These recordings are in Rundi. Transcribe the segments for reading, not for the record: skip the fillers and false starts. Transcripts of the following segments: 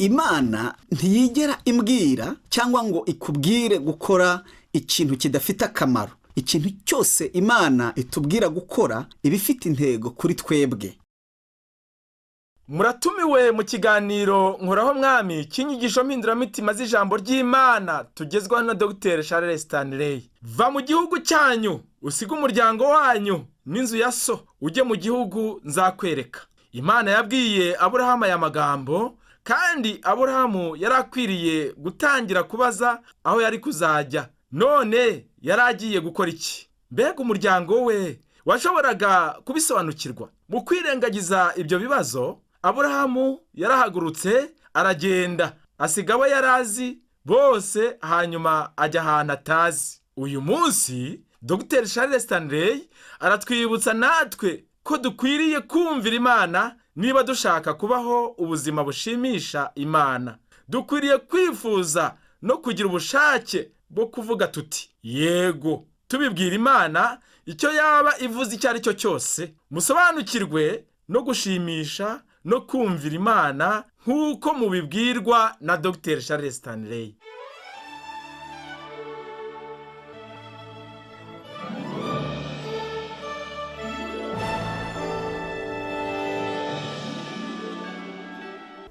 Imana ntiyigera imbwira cyangwa ngo ikubwire gukora ikintu kidafite akamaro. Ikintu cyose Imana itubwira gukora iba ifite intego kuri twebwe. Muratumiwe mu kiganiro Nkoraho Mwami cy'inyigisho mpinduramitima z'ijambo ry'Imana tugezwaho na Dr Charles Stanley. Va mu gihugu cyanyu, usige umuryango wanyu n'inzu ya so, ujye mu gihugu nzakwereka. Imana yabwiye Aburahamu aya magambo, kandi Aburahamu yari akwiriye gutangira kubaza aho yari kuzajya. None yari agiye gukora iki? Mbega umuryango we washoboraga kubisobanukirwa? Mu kwirengagiza ibyo bibazo, Aburahamu yarahagurutse aragenda, asiga abo yari azi bose, hanyuma ajya ahantu atazi. Uyu munsi Dr Charles Stanley aratwibutsa natwe ko dukwiriye kumvira Imana niba dushaka kubaho ubuzima bushimisha Imana. Dukwiriye kwifuza no kugira ubushake bwo kuvuga tuti yego, tubibwira Imana icyo yaba ivuze icyo ari cyo cyose. Musobanukirwe no gushimisha no kumvira Imana nk'uko mubibwirwa na Dr Charles Stanley.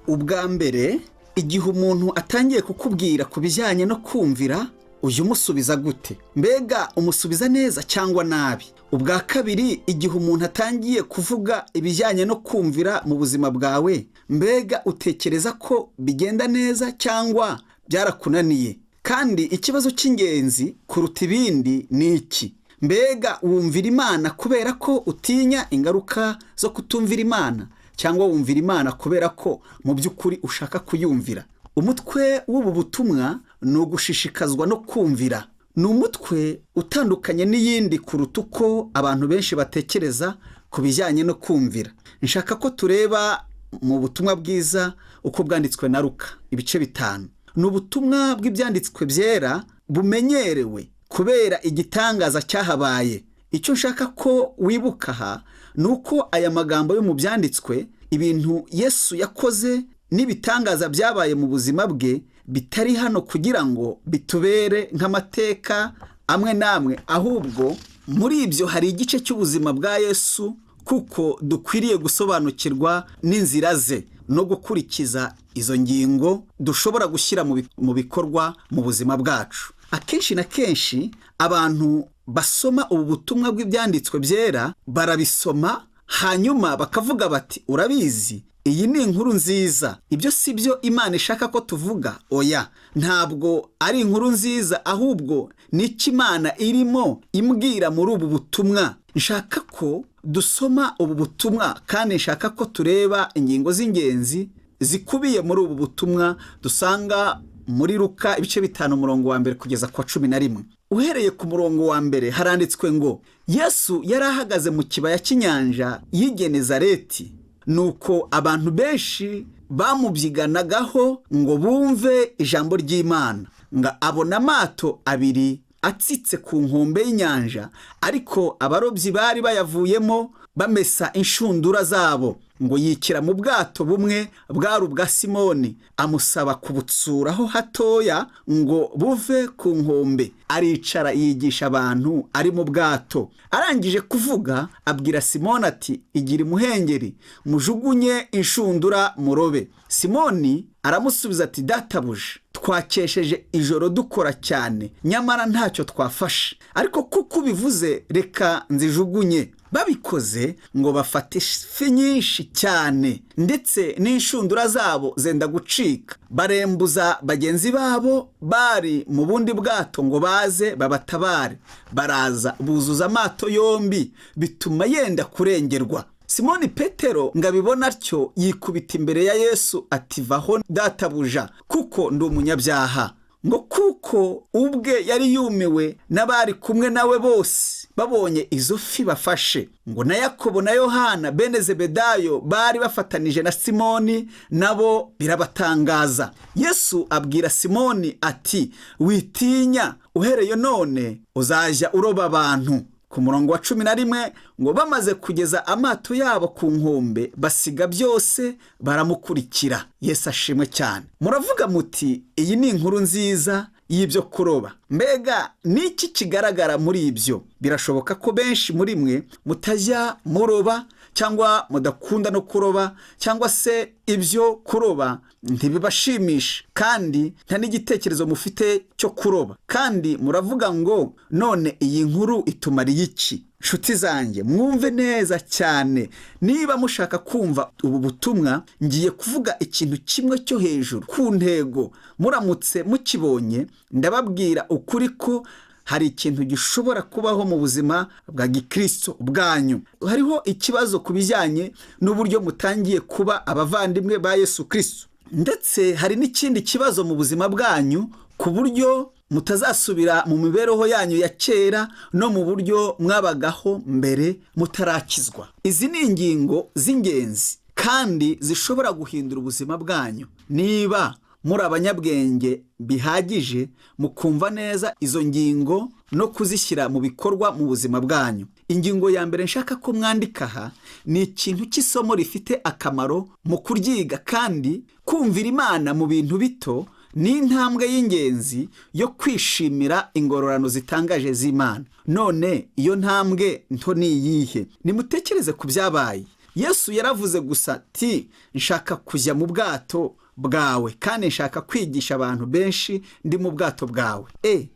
Ubwa mbere igihe umuntu atangiye kukubwira ku bijyanye no kumvira, ujya umusubiza gute? Mbega umusubiza neza cyangwa nabi? Ubwa kabiri, igihe umuntu atangiye kuvuga ibijyanye no kumvira mu buzima bwawe, mbega utekereza ko bigenda neza cyangwa byarakunaniye? Kandi ikibazo cy'ingenzi kuruta ibindi ni iki: mbega wumvira Imana kubera ko utinya ingaruka zo kutumvira Imana, cyangwa wumvira Imana kubera ko mu by'ukuri ushaka kuyumvira? Umutwe w'ubu butumwa ni ugushishikazwa no kumvira. Ni umutwe utandukanye n'iyindi kuruta uko abantu benshi batekereza ku bijyanye no kumvira. Nshaka ko tureba mu butumwa bwiza uko bwanditswe na Luka ibice 5. Ni ubutumwa bw'ibyanditswe byera bumenyerewe kubera igitangaza cyahabaye. Icyo nshaka ko wibuka aha ni uko aya magambo yo mu byanditswe, ibintu Yesu yakoze n'ibitangaza byabaye mu buzima bwe, bitari hano kugira ngo bitubere nk'amateka amwe n'amwe, ahubwo muri ibyo hari igice cy'ubuzima bwa Yesu, kuko dukwiriye gusobanukirwa n'inzira ze no gukurikiza izo ngingo dushobora gushyira mu bikorwa mu buzima bwacu. Akenshi na kenshi abantu basoma ubu butumwa bw'ibyanditswe byera barabisoma, hanyuma bakavuga bati urabizi, iyi ni inkuru nziza. Ibyo si byo Imana ishaka ko tuvuga. Oya, ntabwo ari inkuru nziza, ahubwo ni icyo Imana irimo imbwira muri ubu butumwa. Nshaka ko dusoma ubu butumwa, kandi nshaka ko tureba ingingo z'ingenzi zikubiye muri ubu butumwa dusanga muri Luka ibice 5 umurongo wa 1 kugeza ku wa 11. Uhereye ku murongo wa 1 haranditswe ngo Yesu yari ahagaze mu kibaya cy'inyanja y'i Genezareti, nuko abantu benshi bamubyiganagaho ngo bumve ijambo ry'Imana. Ngo abona amato abiri atsitse ku nkombe y'inyanja, ariko abarobyi bari bayavuyemo bamesa inshundura zabo. Ngo yikira mu bwato bumwe bwari ubwa Simoni, amusaba kubutsuraho hatoya ngo buve ku nkombe. Aricara yigisha abantu ari mu bwato. Arangije kuvuga abwira Simoni ati igira imuhengeri, mujugunye inshundura murobe. Simoni aramusubiza ati databuja, twakesheje ijoro dukora cyane, nyamara ntacyo twafashe, ariko kuko ubivuze reka nzijugunye. Babikoze ngo bafate ifi nyinshi cyane, ndetse n'inshundura zabo zenda gucika. Barembuza bagenzi babo bari mu bundi bwato ngo baze babatabare. Baraza buzuza amato yombi, bituma yenda kurengerwa. Simoni Petero ngo abibone atyo yikubita imbere ya Yesu ati vaho databuja, kuko ndi umunyabyaha. Ngo kuko ubwe yari yumiwe n'abari kumwe nawe bose babonye izo fi bafashe. Ngo na Yakobo na Yohana bene Zebedayo bari bafatanije na Simoni, nabo birabatangaza. Yesu abwira Simoni ati witinya, uhereye none uzajya uroba abantu. Ku murongo wa 11 ngo bamaze kugeza amato yabo ku nkombe basiga byose baramukurikira. Yesu ashimwe cyane. Muravuga muti iyi ni inkuru nziza y'ibyo kuroba. Mbega niki kigaragara muri ibyo? Birashoboka ko benshi muri mwe mutajya muroba cyangwa mudakunda no kuroba, cyangwa se ibyo kuroba ntibibashimisha kandi nta n'igitekerezo mufite cyo kuroba, kandi muravuga ngo none iyi nkuru itumariye iki? Nshuti zanjye, mwumve neza cyane. Niba mushaka kumva ubu butumwa, ngiye kuvuga ikintu kimwe cyo hejuru ku ntego. Muramutse mukibonye, ndababwira ukuri ko hari ikintu gishobora kubaho mu buzima bwa gikristo bwanyu. Hariho ikibazo ku bijyanye n'uburyo mutangiye kuba abavandimwe ba Yesu Kristo, ndetse hari n'ikindi kibazo mu buzima bwanyu ku buryo mutazasubira mu mibereho yanyu ya kera no mu buryo mwabagaho mbere mutarakizwa. Izi ni ingingo z'ingenzi kandi zishobora guhindura ubuzima bwanyu. Niba muri abanyabwenge bihagije mukumva neza izo ngingo no kuzishyira mu bikorwa mu buzima bwanyu. Ingingo ya mbere nshaka ko mwandika aha ni ikintu cy'isomo rifite akamaro mu kuryiga, kandi kumvira Imana mu bintu bito ni intambwe y'ingenzi yo kwishimira ingororano zitangaje z'Imana. None iyo ntambwe nto ni iyihe? Nimutekereze ku byabaye. Yesu yaravuze gusa ati nshaka kujya mu bwato bwawe kandi nshaka kwigisha abantu benshi ndi mu bwato bwawe.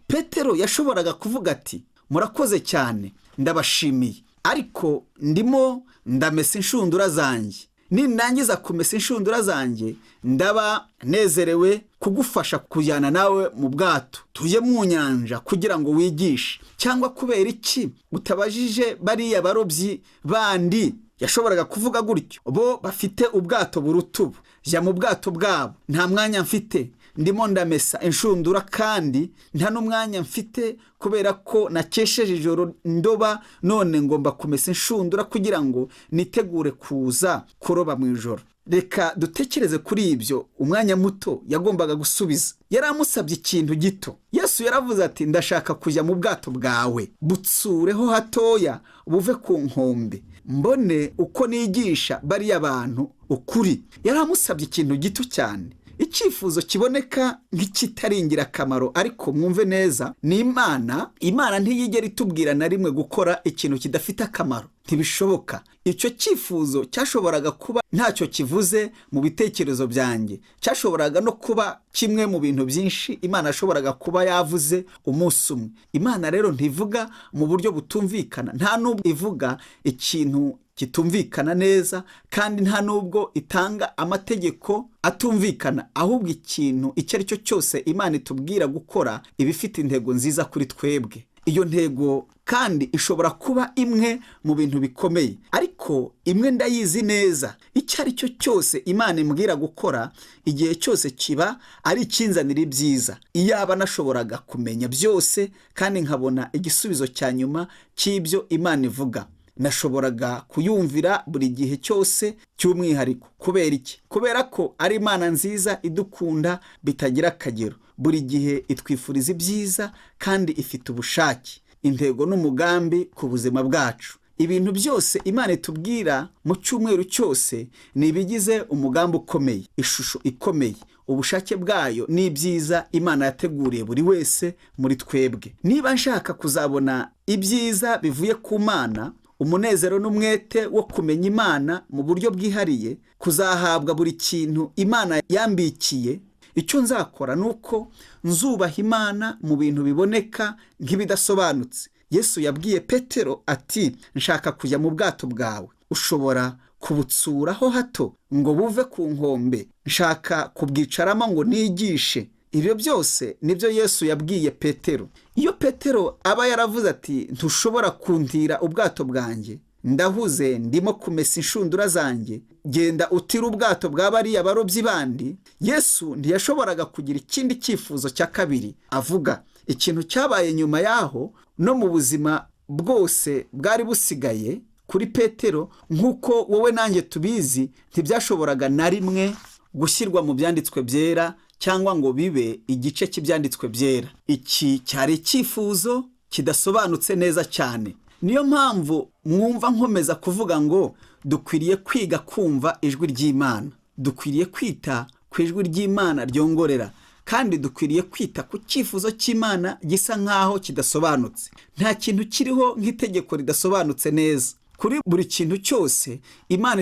Petero yashoboraga kuvuga ati murakoze cyane, ndabashimiye, ariko ndimo ndamesa inshundura zanjye. Nindangiza kumesa inshundura zanjye ndaba nezerewe kugufasha kujyana nawe mu bwato tujye mu nyanja kugira ngo wigishe. Cyangwa kubera iki utabajije bariya barobyi bandi? Yashoboraga kuvuga gutyo, bo bafite ubwato burutubu, jya mu bwato bwabo, nta mwanya mfite, ndimo ndamesa inshundura kandi nta n'umwanya mfite kubera ko nakesheje ijoro ndoba, none ngomba kumesa inshundura kugira ngo nitegure kuza kuroba mu ijoro. Reka dutekereze kuri ibyo umwanya muto yagombaga gusubiza. Yari amusabye ikintu gito. Yesu yaravuze ati ndashaka kujya mu bwato bwawe, butsureho hatoya buve ku nkombe, mbone uko nigisha bariya bantu ukuri. Yari amusabye ikintu gito cyane, icyifuzo kiboneka nk'ikitari ingirakamaro, ariko mwumve neza, ni Imana. Imana ntiyigera itubwira na rimwe gukora ikintu kidafite akamaro, ntibishoboka. Icyo cyifuzo cyashoboraga kuba ntacyo kivuze mu bitekerezo byanjye, cyashoboraga no kuba kimwe mu bintu byinshi Imana yashoboraga kuba yavuze umunsi umwe. Imana rero ntivuga mu buryo butumvikana, nta n'ubwo ivuga ikintu kitumvikana neza, kandi nta n'ubwo itanga amategeko atumvikana, ahubwo ikintu icyo ari cyo cyose Imana itubwira gukora iba ifite intego nziza kuri twebwe. Iyo ntego kandi ishobora kuba imwe mu bintu bikomeye, ariko imwe ndayizi neza, icyo ari cyo cyose Imana imbwira gukora igihe cyose kiba ari ikinzanira ibyiza. Iyaba nashoboraga kumenya byose kandi nkabona igisubizo cya nyuma cy'ibyo Imana ivuga, nashoboraga kuyumvira buri gihe cyose cy'umwihariko. Kubera iki? Kubera ko ari Imana nziza idukunda bitagira akagero, buri gihe itwifuriza ibyiza kandi ifite ubushake, intego n'umugambi ku buzima bwacu. Ibintu byose Imana itubwira mu cyumweru cyose ni ibigize umugambi ukomeye, ishusho ikomeye, ubushake bwayo n'ibyiza Imana yateguriye buri wese muri twebwe. Niba nshaka kuzabona ibyiza bivuye ku Mana, umunezero n'umwete wo kumenya Imana mu buryo bwihariye, kuzahabwa buri kintu Imana yambikiye, icyo nzakora ni uko nzubaha Imana mu bintu biboneka nk'ibidasobanutse. Yesu yabwiye Petero ati nshaka kujya mu bwato bwawe, ushobora kubutsuraho hato ngo buve ku nkombe, nshaka kubwicaramo ngo nigishe. Ibyo byose nibyo Yesu yabwiye Petero. Iyo Petero aba yaravuze ati ntushobora kuntira ubwato bwanjye, ndahuze ndimo kumesa inshundura zanjye, genda utire ubwato bwa bariya barobyi bandi, Yesu ntiyashoboraga kugira ikindi cyifuzo cya kabiri avuga. Ikintu cyabaye nyuma yaho no mu buzima bwose bwari busigaye kuri Petero, nk'uko wowe nanjye tubizi, ntibyashoboraga na rimwe gushyirwa mu byanditswe byera cyangwa ngo bibe igice cy'ibyanditswe byera. Iki cyari icyifuzo kidasobanutse neza cyane. Niyo mpamvu mwumva nkomeza kuvuga ngo dukwiriye kwiga kumva ijwi ry'Imana, dukwiriye kwita ku ijwi ry'Imana ryongorera, kandi dukwiriye kwita ku cyifuzo cy'Imana gisa nk'aho kidasobanutse. Nta kintu kiriho nk'itegeko ridasobanutse neza. Kuri buri kintu cyose Imana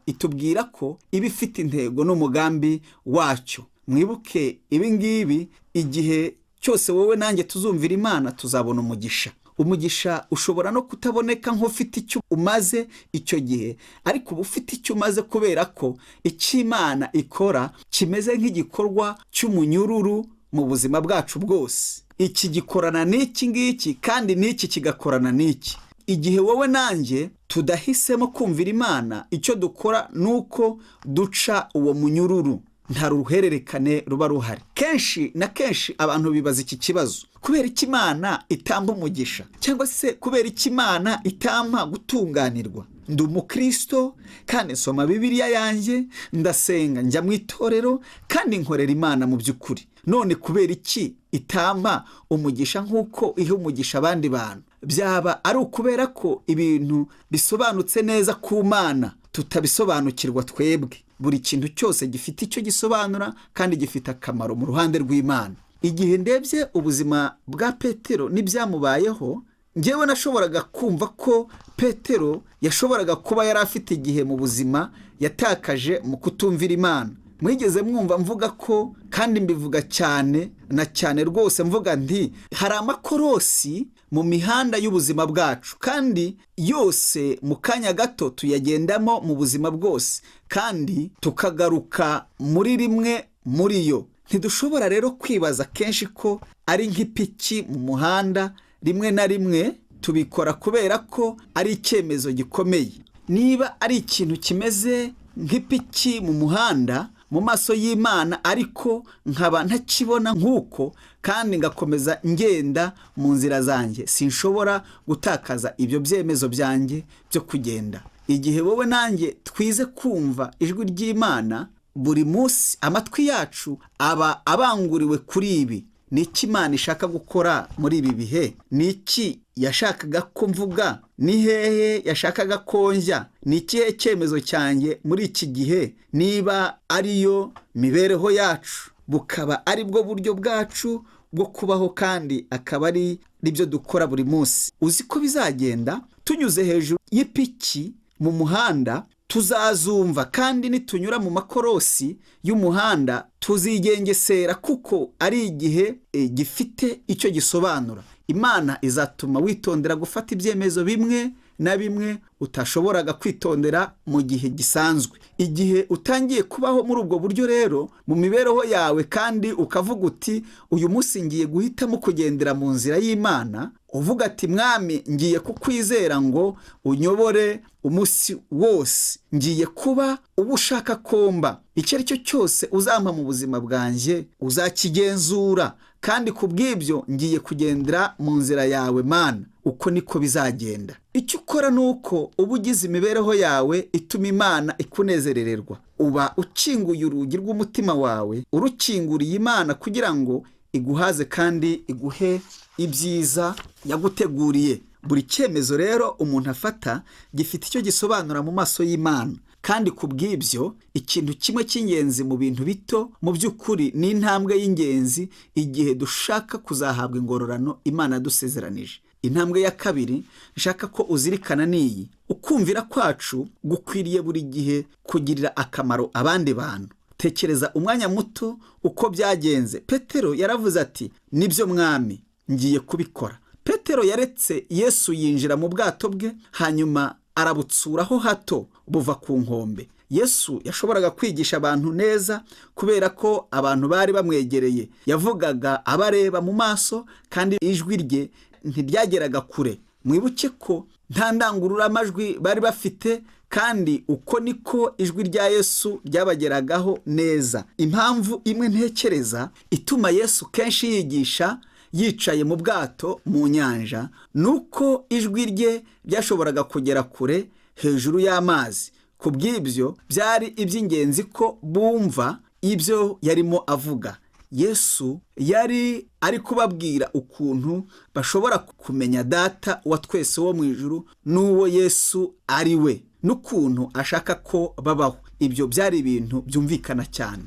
itubwira ko iba ifite intego n'umugambi wacyo. Mwibuke ibi ngibi, igihe cyose wowe nanjye tuzumvira Imana tuzabona umugisha. Umugisha ushobora no kutaboneka nk'ufite icyo umaze icyo gihe, ariko uba ufite icyo umaze kubera ko icyo Imana ikora kimeze nk'igikorwa cy'umunyururu mu buzima bwacu bwose. Iki gikorana n'iki ngiki kandi n'iki kigakorana n'iki. Igihe wowe nanjye tudahisemo kumvira Imana, icyo dukora ni uko duca uwo munyururu, nta ruhererekane ruba ruhari. Kenshi na kenshi abantu bibaza iki kibazo: kubera iki Imana itampa umugisha, cyangwa se kubera iki Imana itampa gutunganirwa? Ndi umukristo kandi nsoma Bibiliya yanjye, ndasenga, njya mu itorero kandi nkorera Imana mu by'ukuri. None kubera iki itampa umugisha nk'uko iha umugisha abandi bantu? Byaba ari ukubera ko ibintu bisobanutse neza ku Mana tutabisobanukirwa twebwe. Buri kintu cyose gifite icyo gisobanura kandi gifite akamaro mu ruhande rw'Imana. Igihe ndebye ubuzima bwa Petero n'ibyamubayeho, njyewe nashoboraga kumva ko Petero yashoboraga kuba yari afite igihe mu buzima yatakaje mu kutumvira Imana. Mwigeze mwumva mvuga ko, kandi mbivuga cyane na cyane rwose, mvuga nti hari amakorosi mu mihanda y'ubuzima bwacu, kandi yose mu kanya gato tuyagendamo mu buzima bwose, kandi tukagaruka muri rimwe muri yo. Ntidushobora rero kwibaza kenshi ko ari nk'ipiki mu muhanda. Rimwe na rimwe tubikora kubera ko ari icyemezo gikomeye. Niba ari ikintu kimeze nk'ipiki mu muhanda mu maso y'Imana, ariko nkaba ntakibona nk'uko kandi ngakomeza ngenda mu nzira zanjye, sinshobora gutakaza ibyo byemezo byanjye byo kugenda. Igihe wowe nanjye twize kumva ijwi ry'Imana buri munsi, amatwi yacu aba abanguriwe kuri ibi: ni iki Imana ishaka gukora muri ibi bihe? Ni iki yashakaga ko mvuga? Ni hehe yashakaga ko njya? Ni ikihe cyemezo cyanjye muri iki gihe? Niba ariyo mibereho yacu, bukaba ari bwo buryo bwacu bwo kubaho, kandi akaba ari nibyo dukora buri munsi. Uzi ko bizagenda tunyuze hejuru y'ipiki mu muhanda tuzazumva, kandi nitunyura mu makorosi y'umuhanda tuzigengesera, kuko ari igihe gifite icyo gisobanura. Imana izatuma witondera gufata ibyemezo bimwe na bimwe utashoboraga kwitondera mu gihe gisanzwe. Igihe utangiye kubaho muri ubwo buryo rero mu mibereho yawe, kandi ukavuga uti uyu munsi ngiye guhitamo kugendera mu nzira y'Imana, uvuga ati mwami ngiye kukwizera ngo unyobore umunsi wose, ngiye kuba uba ushaka komba, icyo ari cyo cyose uzampa mu buzima bwanjye uzakigenzura, kandi ku bw'ibyo ngiye kugendera mu nzira yawe Mana. Uko niko bizagenda. Icyo ukora ni uko uba ugize imibereho yawe ituma Imana ikunezerererwa. Uba ukinguye urugi rw'umutima wawe, urukinguriye Imana kugira ngo iguhaze kandi iguhe ibyiza yaguteguriye. Buri cyemezo rero umuntu afata gifite icyo gisobanura mu maso y'Imana, kandi ku bw'ibyo ikintu kimwe cy'ingenzi mu bintu bito mu by'ukuri ni intambwe y'ingenzi igihe dushaka kuzahabwa ingororano Imana yadusezeranije. Intambwe ya kabiri nshaka ko uzirikana niyi: ukumvira kwacu gukwiriye buri gihe kugirira akamaro abandi bantu. Tekereza umwanya muto uko byagenze. Petero yaravuze ati nibyo mwami, ngiye kubikora. Petero yaretse Yesu yinjira mu bwato bwe, hanyuma arabutsuraho hato buva ku nkombe. Yesu yashoboraga kwigisha abantu neza kubera ko abantu bari bamwegereye. Yavugaga abareba mu maso, kandi ijwi rye ntiryageraga kure. Mwibuke ko nta ndangururamajwi bari bafite, kandi uko niko ijwi rya Yesu ryabageragaho neza. Impamvu imwe ntekereza ituma Yesu kenshi yigisha yicaye mu bwato mu nyanja nuko ijwi rye ryashoboraga kugera kure hejuru y'amazi. Ku bw'ibyo byari iby'ingenzi ko bumva ibyo yarimo avuga. Yesu yari ari kubabwira ukuntu bashobora kumenya Data wa twese wo mu ijuru n'uwo Yesu ari we, n'ukuntu ashaka ko babaho. Ibyo byari ibintu byumvikana cyane.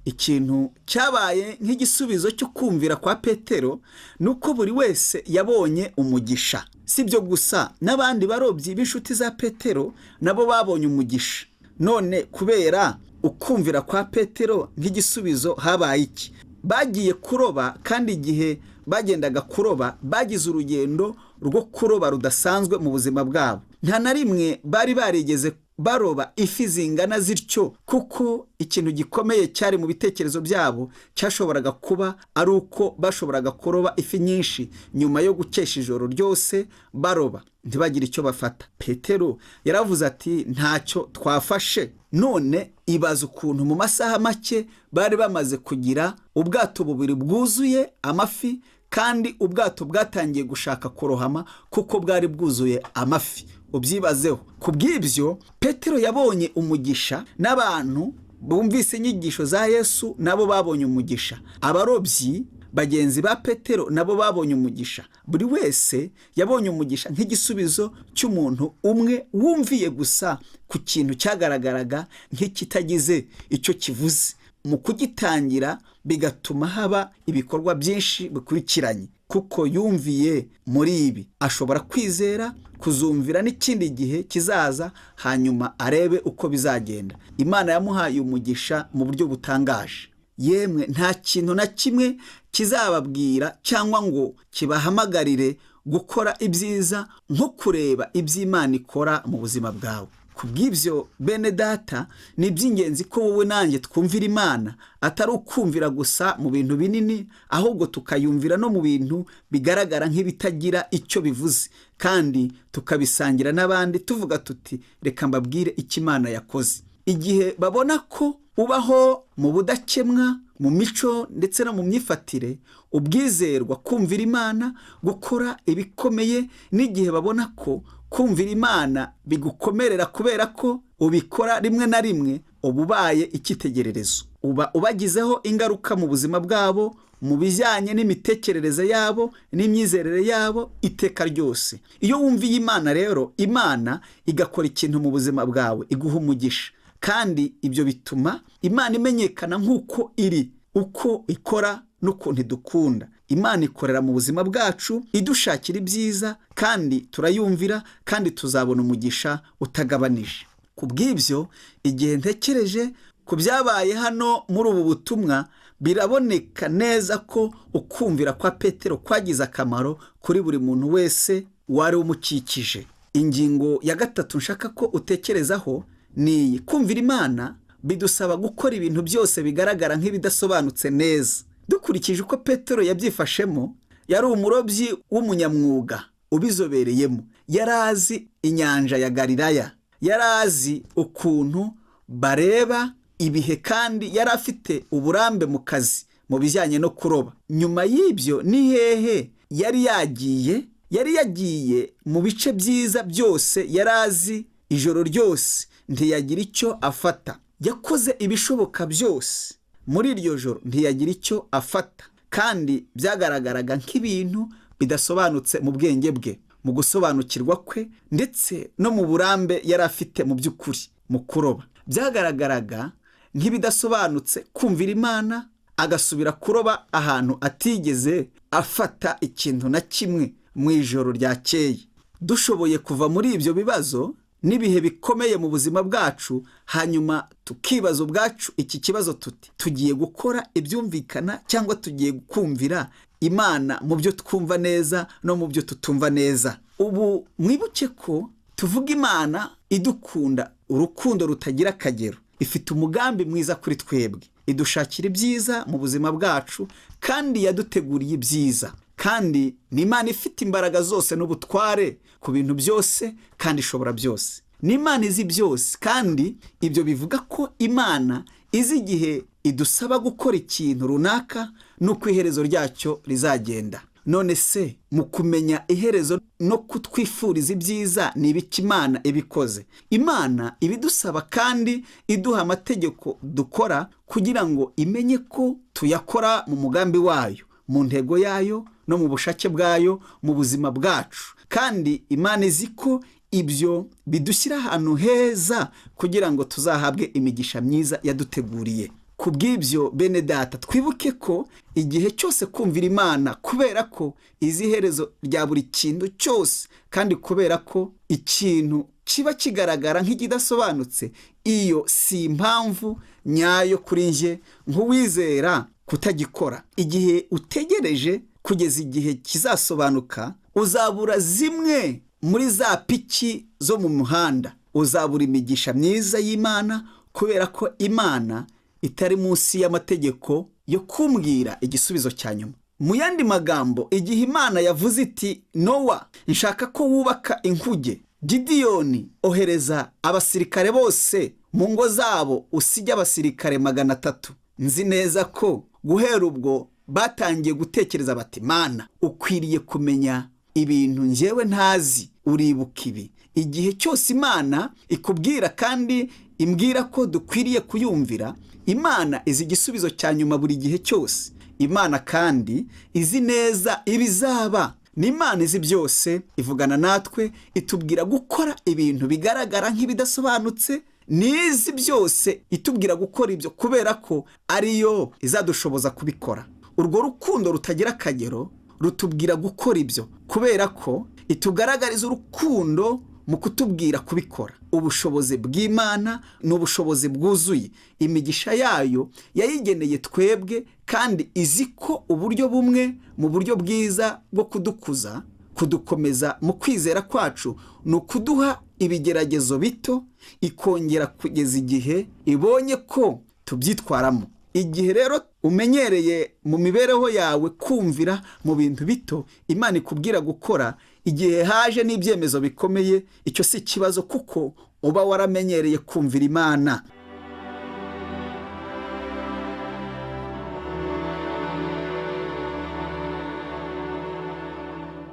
Ikintu cyabaye nk'igisubizo cyo kumvira kwa Petero ni uko buri wese yabonye umugisha. Si ibyo gusa, n'abandi barobyi b'inshuti za Petero nabo babonye umugisha. None kubera ukumvira kwa Petero nk'igisubizo habaye iki? Bagiye kuroba, kandi igihe bagendaga kuroba bagize urugendo rwo kuroba rudasanzwe mu buzima bwabo. Nta na rimwe bari barigeze baroba ifi zingana zityo, kuko ikintu gikomeye cyari mu bitekerezo byabo cyashoboraga kuba ari uko bashoboraga kuroba ifi nyinshi nyuma yo gukesha ijoro ryose baroba ntibagire icyo bafata. Petero yaravuze ati ntacyo twafashe. None ibaza ukuntu mu masaha make bari bamaze kugira ubwato bubiri bwuzuye amafi, kandi ubwato bwatangiye gushaka kurohama kuko bwari bwuzuye amafi. Ubyibazeho. Ku bw'ibyo Petero yabonye umugisha, n'abantu bumvise inyigisho za Yesu nabo babonye umugisha. Abarobyi bagenzi ba Petero nabo babonye umugisha. Buri wese yabonye umugisha nk'igisubizo cy'umuntu umwe wumviye gusa ku kintu cyagaragaraga nk'ikitagize icyo kivuze, mu kugitangira bigatuma haba ibikorwa byinshi bikurikiranye. Kuko yumviye muri ibi, ashobora kwizera kuzumvira n'ikindi gihe kizaza, hanyuma arebe uko bizagenda. Imana yamuhaye umugisha mu buryo butangaje. Yemwe nta kintu na kimwe kizababwira cyangwa ngo kibahamagarire gukora ibyiza nko kureba iby'Imana ikora mu buzima bwawe. Ku bw'ibyo bene Data, ni iby'ingenzi ko wowe nanjye twumvira Imana, atari ukumvira gusa mu bintu binini, ahubwo tukayumvira no mu bintu bigaragara nk'ibitagira icyo bivuze, kandi tukabisangira n'abandi tuvuga tuti reka mbabwire icyo Imana yakoze. Igihe babona ko ubaho mu budakemwa, mu mico ndetse no mu myifatire, ubwizerwa, kumvira Imana, gukora ibikomeye, n'igihe babona ko kumvira Imana bigukomerera kubera ko ubikora rimwe na rimwe, uba ubaye icyitegererezo. Uba ubagizeho ingaruka mu buzima bwabo, mu bijyanye n'imitekerereze yabo n'imyizerere yabo iteka ryose. Iyo wumviye Imana rero, Imana igakora ikintu mu buzima bwawe, iguha umugisha. Kandi ibyo bituma Imana imenyekana nk'uko iri, uko ikora n'ukuntu idukunda. Imana ikorera mu buzima bwacu, idushakira ibyiza, kandi turayumvira, kandi tuzabona umugisha utagabanije. Ku bw'ibyo, igihe ntekereje ku byabaye hano muri ubu butumwa, biraboneka neza ko ukumvira kwa Petero kwagize akamaro kuri buri muntu wese wari umukikije. Ingingo ya gatatu nshaka ko utekerezaho ni iyi: kumvira Imana bidusaba gukora ibintu byose bigaragara nk'ibidasobanutse neza. Dukurikije uko Petero yabyifashemo, yari umurobyi w'umunyamwuga ubizobereyemo. Yari azi inyanja ya Galilaya, yari azi ukuntu bareba ibihe, kandi yari afite uburambe mu kazi mu bijyanye no kuroba. Nyuma y'ibyo ni hehe yari yagiye? Yari yagiye mu bice byiza byose yari azi ijoro ryose, ntiyagira icyo afata. Yakoze ibishoboka byose muri iryo joro, ntiyagira icyo afata, kandi byagaragaraga nk'ibintu bidasobanutse mu bwenge bwe, mu gusobanukirwa kwe, ndetse no mu burambe yari afite mu by'ukuri mu kuroba. Byagaragaraga nk'ibidasobanutse kumvira Imana agasubira kuroba ahantu atigeze afata ikintu na kimwe mu ijoro ryakeye. Dushoboye kuva muri ibyo bibazo n'ibihe bikomeye mu buzima bwacu, hanyuma tukibaza ubwacu iki kibazo tuti: tugiye gukora ibyumvikana cyangwa tugiye kumvira Imana mu byo twumva neza no mu byo tutumva neza? Ubu mwibuke ko tuvuga Imana idukunda urukundo rutagira akagero, ifite umugambi mwiza kuri twebwe, idushakira ibyiza mu buzima bwacu, kandi yaduteguriye ibyiza. Kandi ni Imana ifite imbaraga zose n'ubutware ku bintu byose, kandi ishobora byose. Ni Imana izi byose, kandi ibyo bivuga ko Imana izi igihe idusaba gukora ikintu runaka n'uko iherezo ryacyo rizagenda. None se mu kumenya iherezo no kutwifuriza ibyiza ni ibiki Imana ibikoze? Imana ibidusaba kandi iduha amategeko dukora kugira ngo imenye ko tuyakora mu mugambi wayo, mu ntego yayo no mu bushake bwayo mu buzima bwacu. Kandi Imana izi ko ibyo bidushyira ahantu heza kugira ngo tuzahabwe imigisha myiza yaduteguriye. Ku bw'ibyo bene data, twibuke ko igihe cyose kumvira Imana, kubera ko izi iherezo rya buri kintu cyose, kandi kubera ko ikintu kiba kigaragara nk'ikidasobanutse, iyo si impamvu nyayo kuri njye nk'uwizera kutagikora. Igihe utegereje kugeza igihe kizasobanuka, uzabura zimwe muri za piki zo mu muhanda, uzabura imigisha myiza y'Imana, kubera ko Imana itari munsi y'amategeko yo kumbwira igisubizo cya nyuma. Mu yandi magambo, igihe Imana yavuze iti Nowa, nshaka ko wubaka inkuge, Gidiyoni, ohereza abasirikare bose mu ngo zabo, usige abasirikare 300. Nzi neza ko guhera ubwo batangiye gutekereza bati Mana, ukwiriye kumenya ibintu njyewe ntazi, uribuka ibi. Igihe cyose Imana ikubwira kandi imbwira ko dukwiriye kuyumvira, Imana izi igisubizo cya nyuma buri gihe cyose. Imana kandi izi neza ibizaba. Ni Imana izi byose, ivugana natwe, itubwira gukora ibintu bigaragara nk'ibidasobanutse. Nizi byose, itubwira gukora ibyo kubera ko ariyo izadushoboza kubikora. Urwo rukundo rutagira akagero rutubwira gukora ibyo kubera ko itugaragariza urukundo mu kutubwira kubikora. Ubushobozi bw'Imana ni ubushobozi bwuzuye. Imigisha yayo yayigeneye twebwe, kandi izi ko uburyo bumwe mu buryo bwiza bwo kudukuza, kudukomeza mu kwizera kwacu, ni ukuduha ibigeragezo bito, ikongera kugeza igihe ibonye ko tubyitwaramo. Igihe rero umenyereye mu mibereho yawe kumvira mu bintu bito Imana ikubwira gukora, igihe haje n'ibyemezo bikomeye, icyo si ikibazo kuko uba waramenyereye kumvira Imana.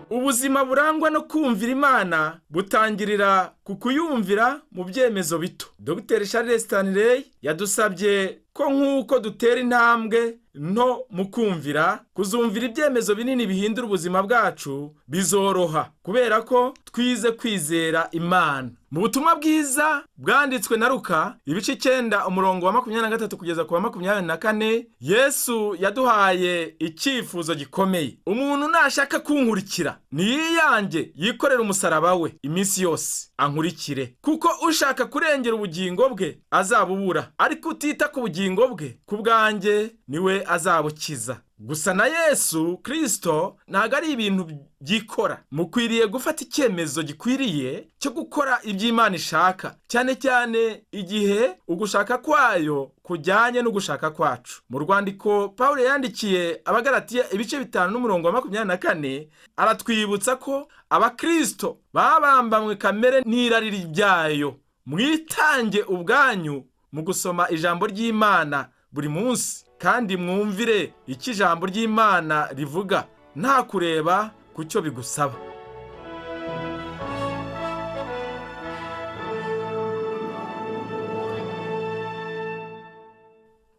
Ubuzima burangwa no kumvira Imana butangirira ku kuyumvira mu byemezo bito. Dr Charles Stanley yadusabye ko nk'uko dutera intambwe nto mu kumvira, kuzumvira ibyemezo binini bihindura ubuzima bwacu bizoroha, kubera ko twize kwizera Imana. Mu butumwa bwiza bwanditswe na Luka ibice 9 umurongo wa 23 kugeza ku wa 24, Yesu yaduhaye icyifuzo gikomeye. Umuntu nashaka kunkurikira, niyiyange yikorera umusaraba we iminsi yose ankurikire, kuko ushaka kurengera ubugingo bwe azabubura, ariko utita ku bugingo bwe ku bwanjye niwe azabukiza. Gusa na Yesu Kristo ntabwo ari ibintu byikora. Mukwiriye gufata icyemezo gikwiriye cyo gukora iby'Imana ishaka, cyane cyane igihe ugushaka kwayo kujyanye n'ugushaka kwacu. Mu rwandiko Pawulo yandikiye Abagalatiya ibice 5 n'umurongo wa 24, aratwibutsa ko Abakristo babambamwe kamere n'irari ryayo. Mwitange ubwanyu mu gusoma ijambo ry'Imana buri munsi, kandi mwumvire icyo ijambo ry'Imana rivuga nta kureba ku cyo bigusaba.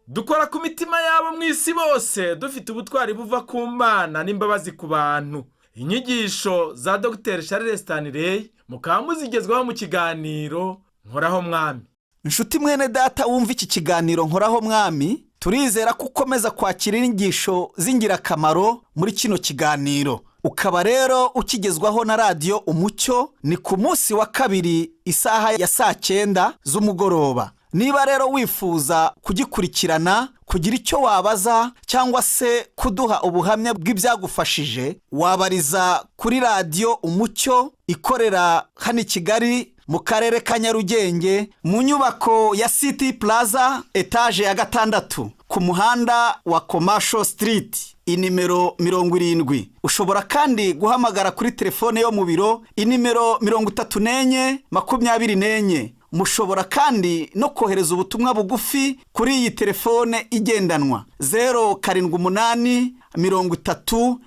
Dukora ku mitima yabo mu isi bose dufite ubutwari buva ku Mana n'imbabazi ku bantu. Inyigisho za Dr Charles Stanley mukaba muzigezwaho mu kiganiro Nkoraho Mwami. Inshuti mwene data wumva iki kiganiro Nkoraho Mwami, turizera ko ukomeza kwakira inyigisho z'ingirakamaro muri kino kiganiro. Ukaba rero ukigezwaho na radiyo Umucyo, ni ku munsi wa kabiri isaha ya 9:00 z'umugoroba. Niba rero wifuza kugikurikirana, kugira icyo wabaza cyangwa se kuduha ubuhamya bw'ibyagufashije, wabariza kuri radiyo Umucyo ikorera hano i Kigali mu karere ka Nyarugenge, mu nyubako ya City Plaza etaje ya 6 ku muhanda wa Commercial Street inimero 70. Ushobora kandi guhamagara kuri telefone yo mu biro inimero 34 24. Mushobora kandi no kohereza ubutumwa bugufi kuri iyi telefone igendanwa: 078 30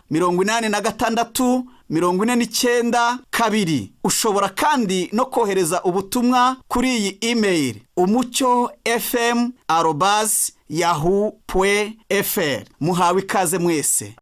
86 49 2. Ushobora kandi no kohereza ubutumwa kuri iyi imeyili: umucyofm@yahoo.fr. Muhawe ikaze mwese.